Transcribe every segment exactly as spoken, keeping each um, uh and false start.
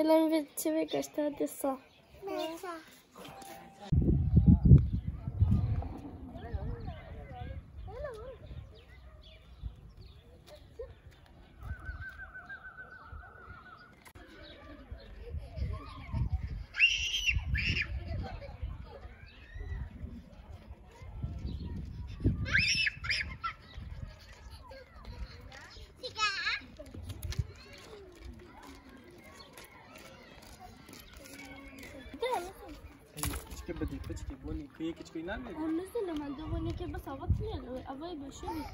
Lan bir çivi kaçtı, hadi sağ. Neyse. Piçke bidî, piçke bonî, kuyê kiçkî nane. Onu söyleme, de bonî ke bas avat mı? Avay başını.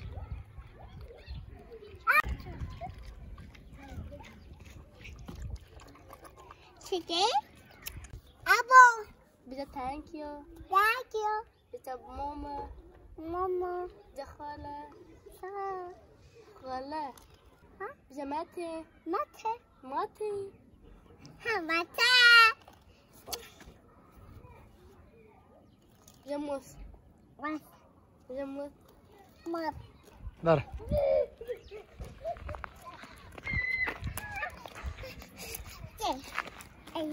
Çekil. Abo. Bize thank you. Thank you. Bize mama. Mama. Bize xala. Xala. Xala. Ha? Bize mate. Mate. Mate. Ha, mate. Bize mos. Mos. Bize mos. Mos. Dar. Gel. Ay.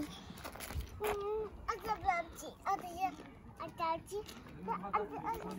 Azablamcı, adı ya. Azablamcı. Adı, adı.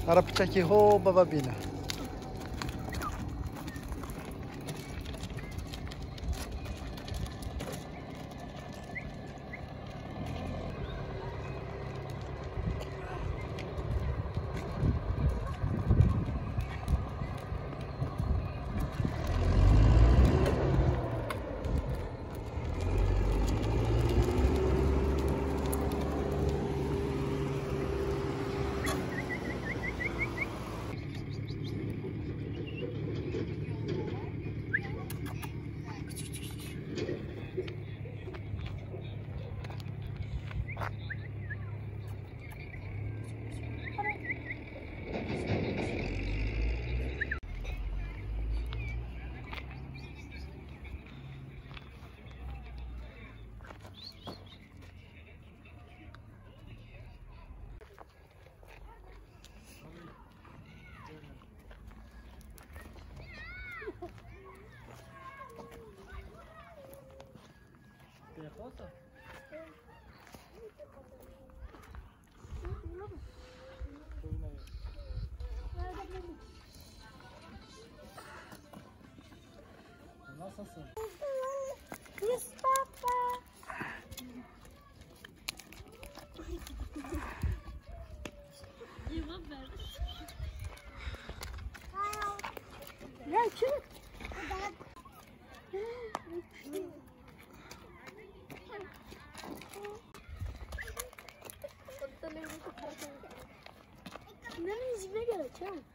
Ara piçekî ho baba bîne. Nasılsın? Mustafa. Ya kim? Nereye gitmek gerek ya?